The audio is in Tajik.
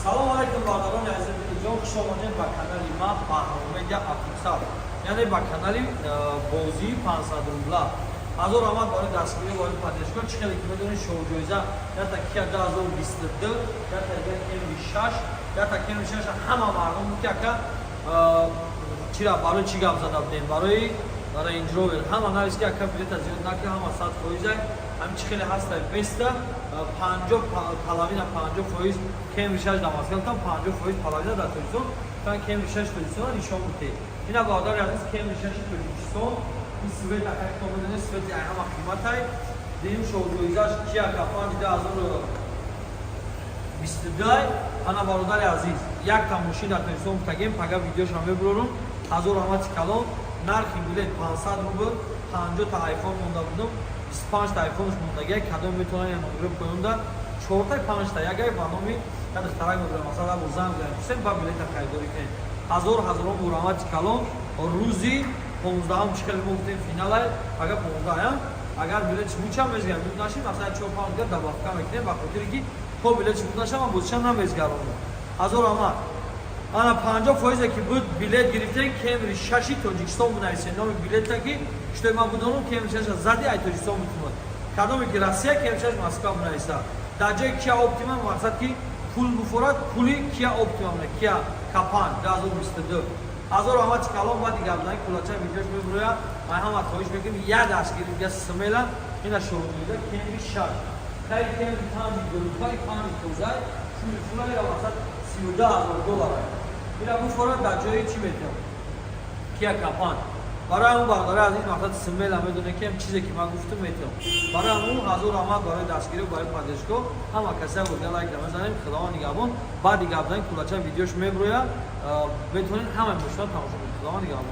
Салому алайкум, бародарони азиз, ҷон, хуш омадед ба канали ма, Баҳром Медиа Официал, яъне ба канали бозии 500 рубла. Ҳазор раҳмат барои дастгирӣ, барои поддержка. Чӣ хеле ки медонед, шоуҷоиза ята Кия 2022, ята дига Кемри 6, ята Кемри 6. Ҳама мардум ки ака, чира, барои чӣ гап зада будем? Барои Range Rover. Ҳама навис ки ака, билета зиёд накар, ҳама 100%. Ҳамин чӣ хеле ҳаста, беста 50 половина, 50% Кемри 6 дар Москва, там 50% половина дар Тоҷикистон. Тан Кемри 6 Тоҷикистон нишон будед. Ина, бародари азиз, Кемри 6 Тоҷикистон. Ин свет, ака, ки медонед, свети ай ҳама қиматай. Дим шоуҷоизаш Кия К5 2022. Ана, бародари азиз, якта мошин дар Тоҷикистон гуфтагем, пага видеошам мебурорум. Ҳазор раҳмати калон. Нархи билет 500 рубл. 50 та айфон монда будум, 25 та айфонш мондагия. Кадом метавонад, номеро поёнда, чорта, панҷта, ягай ба номи як духтарак мебурам, масалан, бо занг занем, пурсем, ба билета харидорӣ кунем. Ҳазор ҳазорон бо раҳмати калон. Рӯзи 15-ум, чӣ хеле мо гуфтем, финалай, пага 15-ям. Агар билет шумучам мезгарам, буд нашим, масалан, чор панҷ дигар добавка мекунем, ба хотире ки то билет шумуд нашам, бозиша намезгаронам. Ҳазор раҳмат. Ана, 50%-е ки буд, билет гирифтем, Кемри шаши Тоҷикистон бинависем номи билета, ки шуто ман будонам, Кемри шаша зади, ай Тоҷикистон битумад. Кадоме ки Россия, Кемри шаш Москва бинависа. Дар ҷои Кия Оптима, мақсад ки пул буфорад, пули Кия Оптима, Кия К5 2022. Ҳазор раҳмати калон. Баъди гапзани кулача видеош мебуроя. Ман ҳама хоҳиш мекунем, як дастгирӣ дига смело. Ина, шоҳида Кемри шаш хари, Кемри панҷи голубай, панҷи тозай, пули фулайра, мақсад, 32 000 доллар. Ина буфорад, дар ҷои чӣ метавон? Кия К5. Барои ҳамун, бародари азиз, мақсад, смело медоне ки чизе ки ман гуфтум, метавон. Барои ҳамун ҳазор раҳмат барои дастгирӣ, барои поддержка. Ҳама касе бо лайк мезанем. Худованд нигаҳбон. Баъди гапзани кулача видеош меброя, метавонед ҳамаи мошина тамошо кунед. Худованд нигаҳбон.